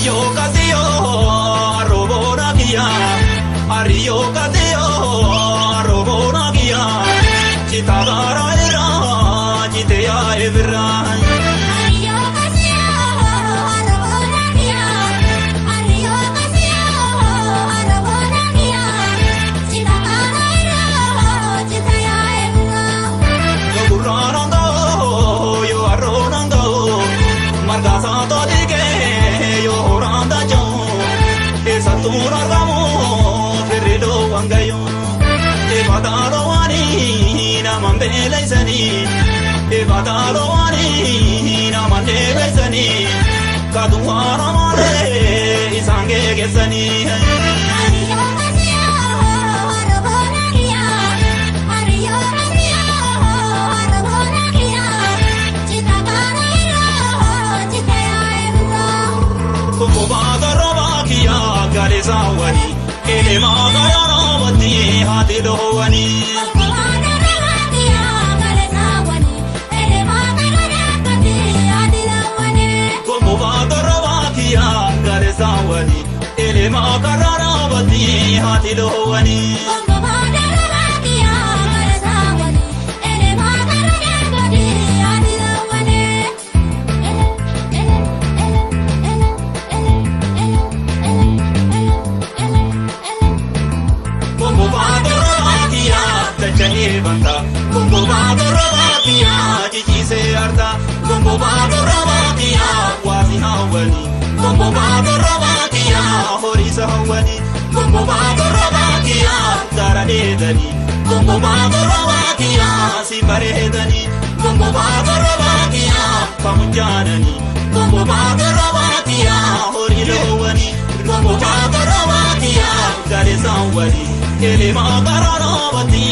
Ariyo kasiyo arobona kiya, ariyo kasiyo arobona kiya, chitagara era chiteya evra. Ariyo kasiyo arobona kiya, ariyo kasiyo arobona kiya, chitagara era chiteya evra. Yo kurrananga yo arronanga marga sa to dige yo horanda jo esa tu argamo ferrelo wangayo e badalo wani na mambelaisani e badalo wani na mandebesani kaduara mare isange gesani. Ariyo kasiyo arobona kiya, ariyo kasiyo arobona kiya, chitagara era chiteya evra. Kumbada robakiya galisawani elema gayarawati hatilowani. Kumbada robakiya galisawani elema gararawati hatilowani. Kumbada robakiya dachanii banta, kumbada robakiya jijjiisee arta, kumbada robakiya waasi hawwani, kumbada robakiya horiisa hawwani, kumbada robakiya gara dheedani, kumbada robakiya si bareedani, kumbada robakiya kamujaanani, kumbada robakiya horii loowani, kumbada robakiya galesaawwani elema gararoobati